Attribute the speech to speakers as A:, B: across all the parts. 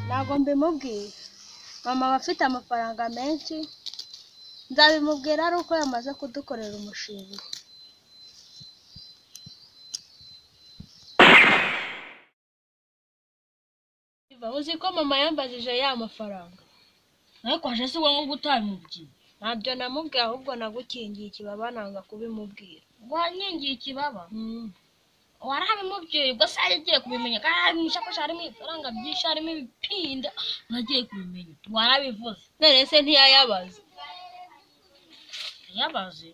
A: Ntabwo mbimubwiye. Mama aba afite amafaranga menshi, nzabimubwira ari uko yamaze kudukorera umushinga. Uzi ko mama yambajije ya mafaranga.
B: Ariko aje si wowe ngo utabimubwiye.
A: Ntabyo namubwiye, ahubwo nagukingiye ikibaba nanga kubimubwira.
B: Wankingiye ikibaba? Warabimubwiye ubwo se yagiye kubimenya, kandi mu isakoshi harimo ibifaranga byinshi, harimo ibipinda, nagiye kubimenya. Warabivuze.
A: None se ntiyayabaza?
B: Yabaze?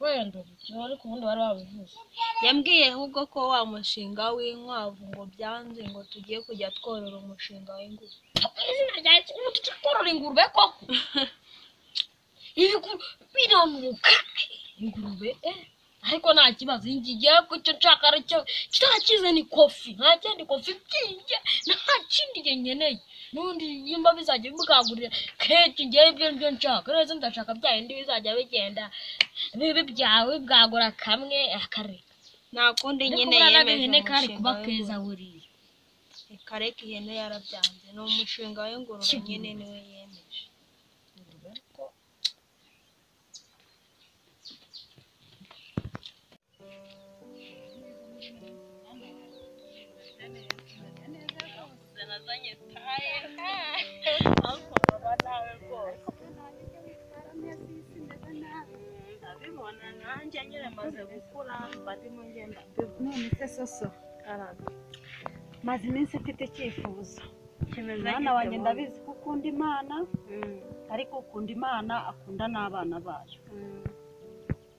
B: Wenda ariko ubundi wari wabivuze.
A: Yambwiye ahubwo ko wa mushinga w'inkwavu ngo byanze, ngo tugiye kujya tworora umushinga w'ingurube.
B: Izina rya ubu tujya korora ingurube koko? Ibi biranuka ingurube ariko nta kibazo, ngiye ko icyo nshaka aricyo kitakize ni kofi, nta kindi kofi byinjye, nta kindi nkeneye. N'ubundi nimba bizajya bibwagurira kenshi ngewe ibyo ngibyo nshaka, neza ndashaka bya bindi bizajya bigenda bibi byawe bwagura kamwe akareka.
A: Nta kundi nyine yemeje
B: ihene kari
A: umushinga
B: kuba keza
A: w'ingurube.
B: Buriya.
A: Kareka ihene yarabyanze, ni umushinga w'ingurube nyine niwe yemeje.
C: None se Soso, maze iminsi mfite icyifuzo. Mwana wanjye ndabizi ko ukunda Imana, ariko ukunda Imana akunda n'abana bayo.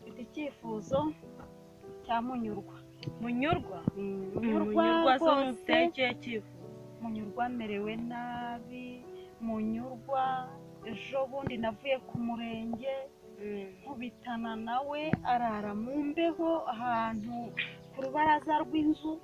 C: Mfite icyifuzo cya Munyurwa.
D: Munyurwa?
C: Munyurwa rwose.
D: Munyurwa
C: amerewe nabi. Munyurwa ejo bundi navuye ku murenge nkubitana nawe, arara mu mbeho ahantu ku rubaraza rw'inzu.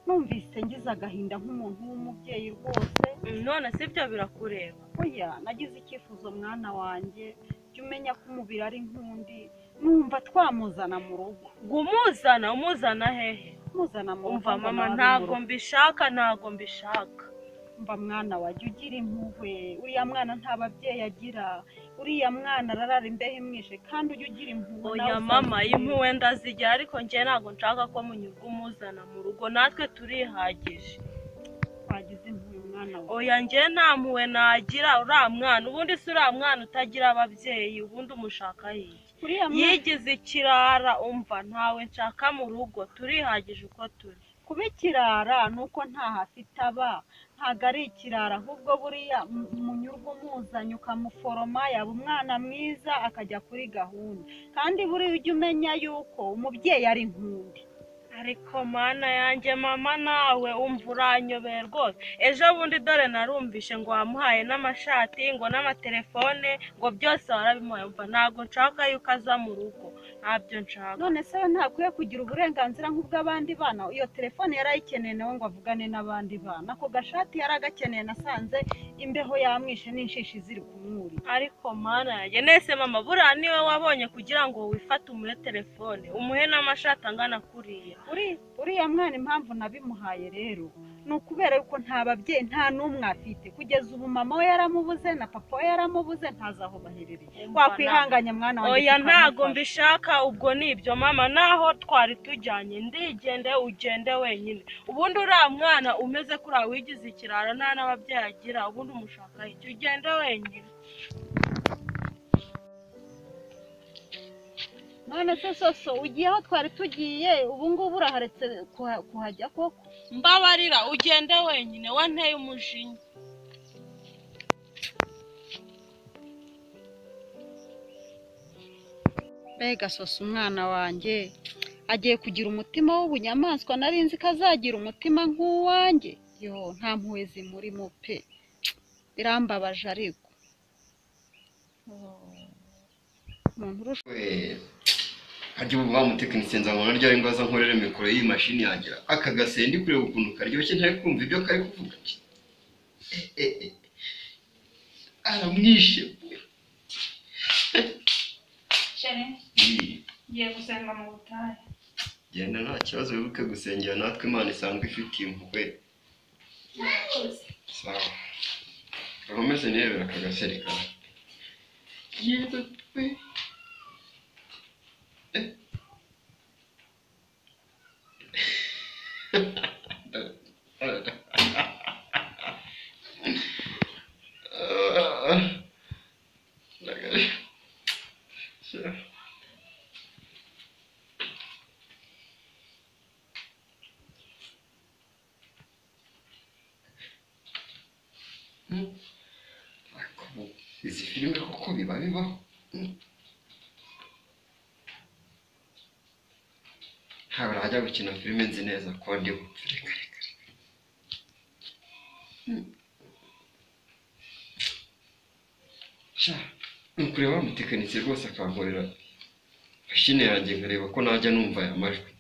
C: Numvise ngize agahinda nk'umuntu w'umubyeyi rwose.
D: None si ibyo birakureba?
C: Oya, nagize icyifuzo mwana wanjye, jya umenya ko umubiri ari nk'undi, numva twamuzana mu rugo.
D: Umuzana? Umuzana hehe?
C: Muzana mu rugo.
D: Umva mama, ntabwo mbishaka, ntabwo mbishaka.
C: Umva mwana wajya ugira impuhwe, uriya mwana nta babyeyi agira, uriya mwana ararara imbeho imwishe, kandi ujya ugira impuhwe.
D: Oya mama, impuhwe ndazigira, ariko njye ntabwo nshaka ko Munyurwa umuzana mu rugo, natwe turihagije.
C: Twagize impuhwe mwana wawe.
D: Oya njye nta mpuhwe nagira uriya mwana, ubundi si uriya mwana utagira ababyeyi, ubundi umushaka yiki? Yigize ikirara, umva ntawe nshaka mu rugo, turihagije uko turi.
C: Kuba ikirara nuko ntaho afite aba, ntabwo ari ikirara, ahubwo buriya Munyurwa umuzanye ukamuforoma yaba umwana mwiza akajya kuri gahunda. Kandi buriya ujya umenya yuko umubyeyi ari nk'undi.
D: Ariko mana yanjye mama, nawe umva uranyobeye rwose. Ejo bundi dore narumvishe ngo wamuhaye n'amashati, ngo n'amatelefone, ngo byose warabimuhaye. Umva ntabwo nshaka yuko aza mu rugo, ntabyo nshaka.
C: None se we ntakwiye kugira uburenganzira nk'ubw'abandi bana? Iyo telefone yarayikeneye nawe ngo avugane n'abandi bana. Ako gashati yaragakeneye, nasanze imbeho yamwishe n'inshishi ziri kumwurira.
D: Ariko mana yanjye, nese mama, buriya niwe wabonye kugira ngo wifate umuhe telefone, umuhe n'amashati angana kuriya.
C: Uriya mwana impamvu nabimuhaye rero ni ukubera yuko nta babyeyi, nta n'umwe afite. Kugeza ubu mama we yaramubuze na papa we yaramubuze, ntazi aho baherereye. Wakwihanganya mwana wanjye?
D: Oya ntago mbishaka, ubwo ni ibyo mama, naho twari tujyanye ndigende ugende wenyine. Ubundi uriya mwana umeze kuriya wigize ikirara nta n'ababyeyi agira, ubundi umushaka iki? Ugende wenyine.
C: None se Soso, ugiye aho twari tugiye ubu ngubu uraharetse kuhajya koko?
D: Mbabarira ugende wenyine, wanteye umujinya.
C: Mbega Soso umwana wanjye agiye kugira umutima w'ubunyamaswa, nari nzi ko azagira umutima nk'uwanjye. Yo, nta mpuhwe zimurimo pe, birambabaje ariko. Umuntu urusha
E: Harya ubu wa mutekinisiye nzabona ryari ngo aza nkorere mikoro y'iyi mashini yanjye? Aka gasendi kureba ukuntu karyoshye, ntari kumva ibyo kari kuvuga. Aramwishe.
F: Ngiye gusenga mu butayu.
E: Genda nta kibazo, wibuke gusengera natwe Imana isanzwe ifitiye impuhwe. Sawa, gahomeze nirebera aka gaseri kawe. Yewe we. Izi filime koko biba bibaho. Ntabwo najya gukina filime nzi neza ko ndi bupfe. Reka reka reka. Sha, ni ukureba wa mutekinisiye rwose akankorera mashine yanjye, nkareba ko najya numva aya majwi.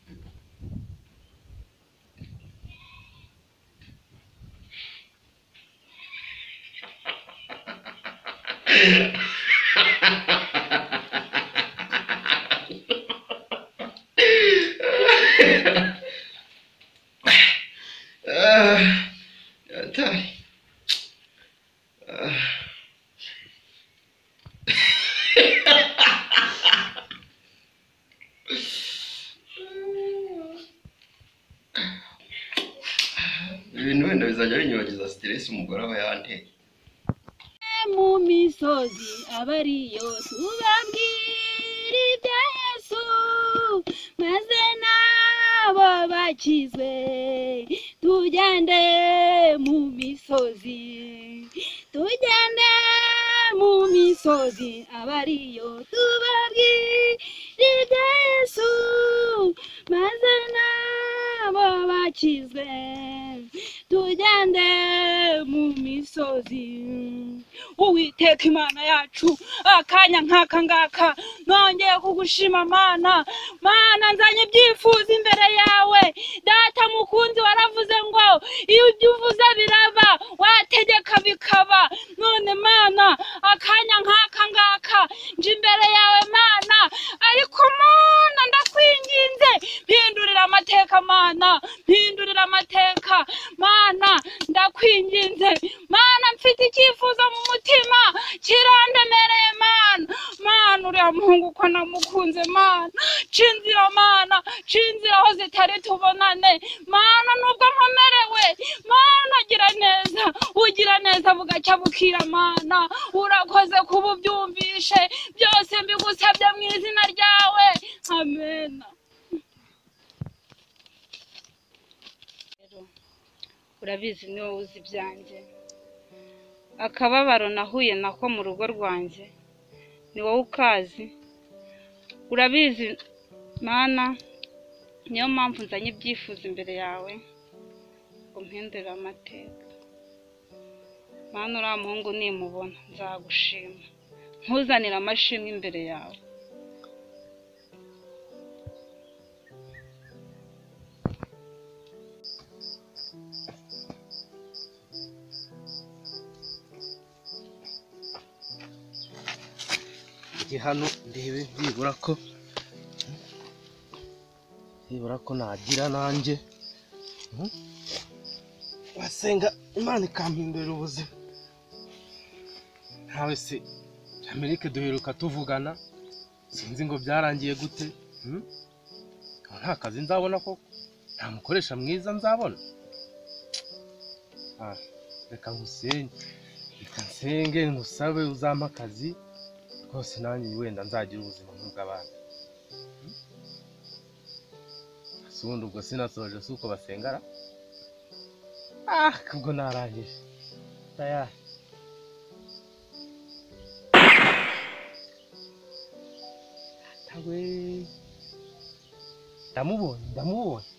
E: Ibintu wenda bizajya binyibagiza stress umugore aba yanteye.
A: Mu misozi abariyo tubabwira ibya Yesu, maze nabo bakizwe. Tugende mu misozi, tugende mu misozi abariyo tubabwira ibya Yesu, maze nabo bakizwe. Tugende mu misozi.
F: Uwiteka Imana yacu, akanya nk'aka ngaka nongeye kugushima Mana. Mana, nzanye ibyifuzo imbere yawe. Data mukunzi, waravuze ngo iyo ibyo uvuze biraba, wategeka bikaba. None Mana, akanya nk'aka ngaka nje imbere yawe Mana, ariko Mana ndakwinginze, mpindurira amateka Mana, mpindurira amateka Mana, ndakwinginze Mana, mfite icyifuzo mu mutima kirandemereye Mana. Mana, uriya muhungu uko namukunze Mana, cinzira Mana, cinzira aho zitari tubonane Mana, nubwo nkomerewe Mana, gira neza, ugira neza bugacya bukira Mana. Urakoze kuba ubyumvishe, byose mbigusabye mu izina ryawe, amen.
G: Urabizi ni wowe uzi ibyanjye, akababaro nahuye nako mu rugo rwanjye ni wowe ukazi. Urabizi Mana, niyo mpamvu nzanye ibyifuzo imbere yawe ngo mpindure amateka. Mana, uriya muhungu nimubona nzagushima, nkuzanire amashimwe imbere yawe.
H: Ndi hano ndebe byibura ko nagira nanjye basenga Imana ikampindurira ubuzima. Ntawe se Amerika duheruka tuvugana, sinzi ngo byarangiye gute. Nta kazi nzabona koko, nta mukoresha mwiza nzabona. Reka nkusenge, reka nsenge nkusabe uzampa akazi rwose, nanjye wenda nzagira ubuzima nk'ubw'abandi. Si ubundi ubwo sinasoje, si uko basengara. Ubwo narangije tayari. We ndamubonye ndamubonye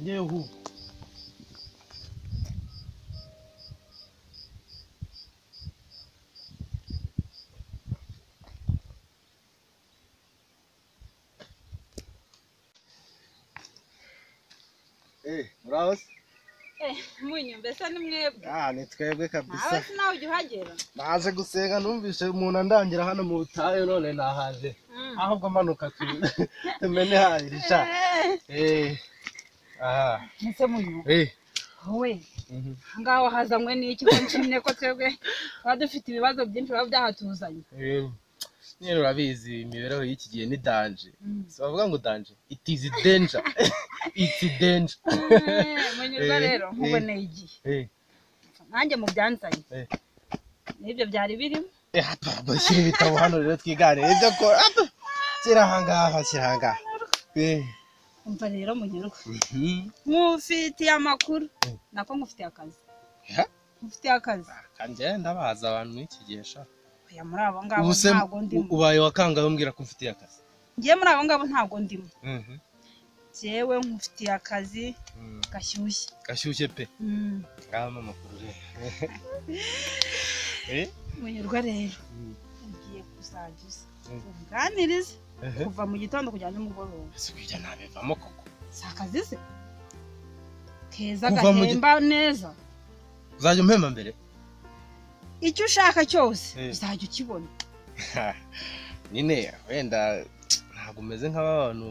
H: ngewe hu
I: Muraho se?
F: Munyu mbese ni mwebwe?
I: Ah, ni twebwe kabisa.
F: Nawe sinawe ujya uhagera?
H: Naje gusenga numvise umuntu andangira hano mu butayu none nahaje. Ahubwo manuka tumene hayirisha. Aha.
F: Mbese munyu? Wowe. Ngaho hazanywe n'iki ko nshimye ko twebwe tuba dufite ibibazo byinshi biba byahatuzanye.
H: Nyine urabizi imibereho y'iki gihe ni danger. Si bavuga ngo danger? It is danger. It's danger.
F: Munyurwa rero nkuboneye igihe. Nanjye mu byanzanye. N'ibyo byari birimo.
H: Bashyira ibitabo hano rero twiganire ibyo ko. Shyira aha ngaha, shyira aha ngaha.
F: Umva rero Munyurwa. Nkufitiye amakuru. Nako nkufitiye akazi. Nkufitiye akazi.
H: Kanjye ndabaza abantu n'iki gihe sha.
F: Oya muri abo ngabo ntabwo ndimo.
H: Ubaye wakangaye umbwira ko mfitiye akazi.
F: Ngiye muri abo ngabo ntabwo ndimo. Jewe nkufitiye akazi gashyushye.
H: Gashyushye pe. Ngaho amakuru rero.
F: Munyurwa rero. Ugiye kuzajya uza. Unganirize kuva mu gitondo kugera nimugoroba.
H: Ese kujya nabivamo koko?
F: Si akazi se? Keza gahemba neza.
H: Uzajya umpemba mbere?
F: Icyo ushaka cyose uzajya ukibona.
H: Nyine wenda ntabwo umeze nk'abantu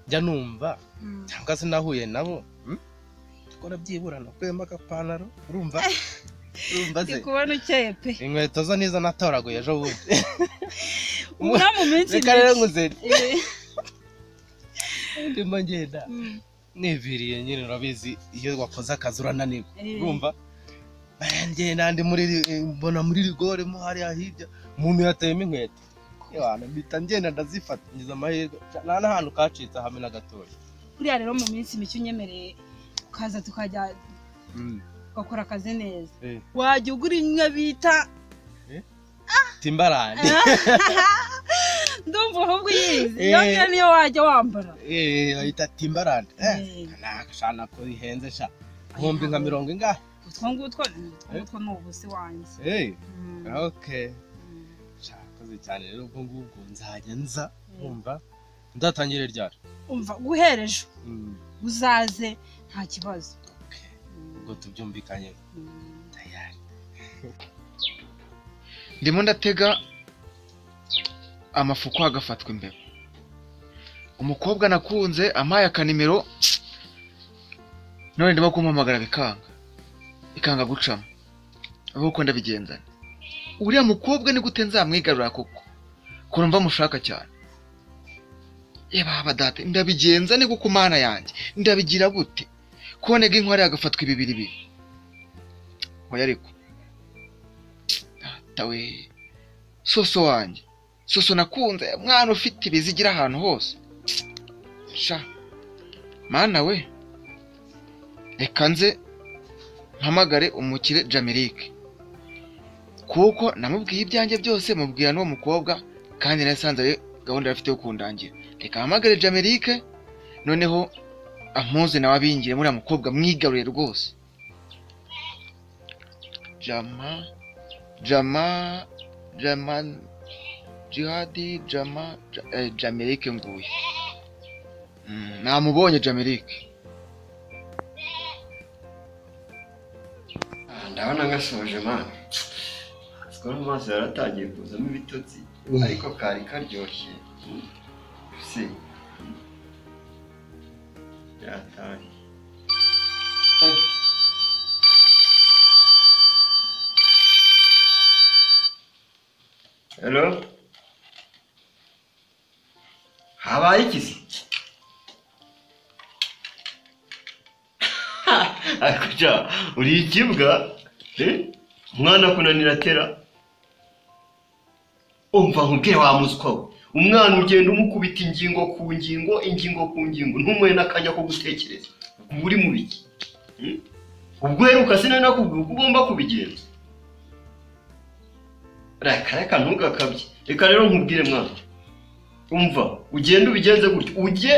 H: njya numva cyangwa se nahuye nabo ko nabyibura nakuyemo agapantaro urumva urumva se
F: ndi kubona ukeye pe
H: inkweto zo nizo natoraguye ejo bundi
F: ubura mu minsi
H: reka rero nkuze ndimo ngenda niviriye nyine urabizi iyo wakoze akazi urananirwa urumva ngenda ndi muri mbona muri rigore mo hariya hirya umuntu yateyemo inkweto mpita ngenda ndazifata ngize amahirwe nta n'ahantu kacitse hamwe na gatoya
F: buriya rero mu minsi mike unyemereye ukaza tukajya ugakora akazi neza wajya ugura imwe bita
H: Timberland
F: ndumva ahubwo uyizi iyo ngiyo niyo wajya wambara
H: bayita Timberland nashana ko ihenze sha ibihumbi nka mirongo ingahe
F: utwo ngutwo ni ubusi wanjye
H: okay shakoze cyane rero ubwo ngubwo nzajya nza umva nzatangire ryari
F: umva guhera ejo uzaze nta kibazo
H: ubwo tubyumvikanye tayari
J: ndimo ndatega amafuko agafatwa imbeba umukobwa nakunze ampaye akanimero none ndimo kumuhamagara bikanga ikanga gucamo ahubwo ndabigenzana uriya mukobwa ni gute nzamwigarura koko kurumva mushaka cyane yeba data ndabigenza ni guko mana yanjye ndabigira gute konega inkware agafatwa ibibiri bibiri oya ariko data we soso wanjye soso nakunze mwana ufite ibizigira ahantu hose sha mana we reka nze mpamagare umukire Jamirike kuko namubwiye ibyanjye byose mubwira n'uwo mukobwa kandi nasanze ari gahunda afite yo kundangira reka mpamagare Jamirike noneho ampuze nawe abingire muri mukobwa mwigarure rwose Jama Jama Jama Jihadi Jama Jamirike nguye namubonye Jamirike
E: ndabona ngasoje mana sikora amaso yaratangiye kuzamo ibitotsi ariko kari karyoshye si yatangiye Hello habaye iki se ariko uri ikibwa umwana kunanira tera umva nkubwire wa muswa we umwana ugenda umukubita ingingo ku ngingo ingingo ku ngingo ntumuhe n'akanya ko gutekereza uri mu biki ubwo uheruka sinanakubwira uko ugomba kubigenza reka reka ntugakabye reka rero nkubwire mwana Umva ugende ubigenze gutyo, ujye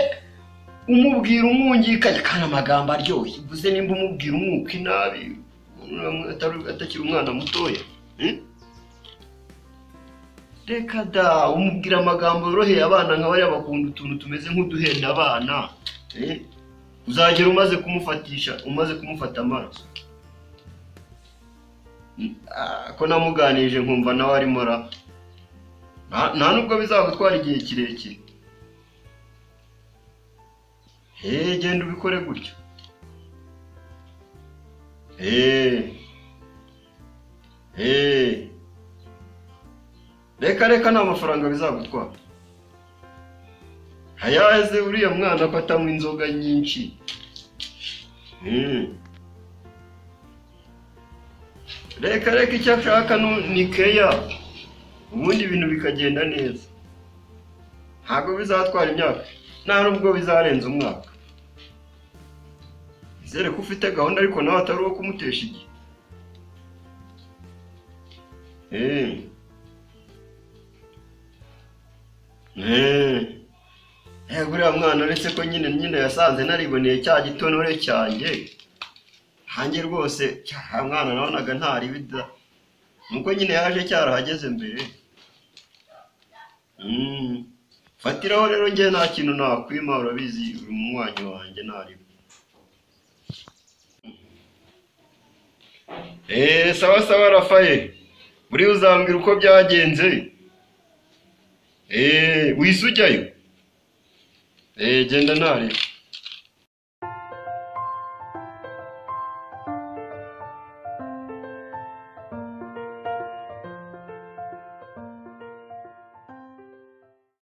E: umubwira umwungikanya kandi amagambo aryoshye. Uvuze nimba umubwira umwuka inabi atakiri umwana mutoya. Reka da, umubwira amagambo yoroheye abana nka bariya bakunda utuntu tumeze nk'uduhenda abana. Uzagera umaze kumufatisha, umaze kumufata amaso. Ko namuganije nkumva nawe arimo ra. Nta nubwo bizagutwara igihe kirekire. Genda ubikore gutyo. Reka reka nta mafaranga bizagutwara. Hayaheze uriya mwana ko atanywa inzoga nyinshi. Reka reka icyo ashaka ni keya, ubundi ibintu bikagenda neza. Ntabwo bizatwara imyaka, nta nubwo bizarenza umwaka. Izere ko ufite gahunda ariko nawe atari uwo kumutesha igihe. Uriya mwana uretse ko nyine yasanze nariboneye cya gitonore cyanjye. Hanjye rwose cya mwana nabonaga ntari bida. Nuko nyine yaje cyarahageze mbere. Fatiraho rero njye nta kintu nakwima, urabizi uri munywanyi wanjye ntari. Sawa sawa Rafael. Buri uzambwira uko byagenze. Wisujyayo. Genda ntari.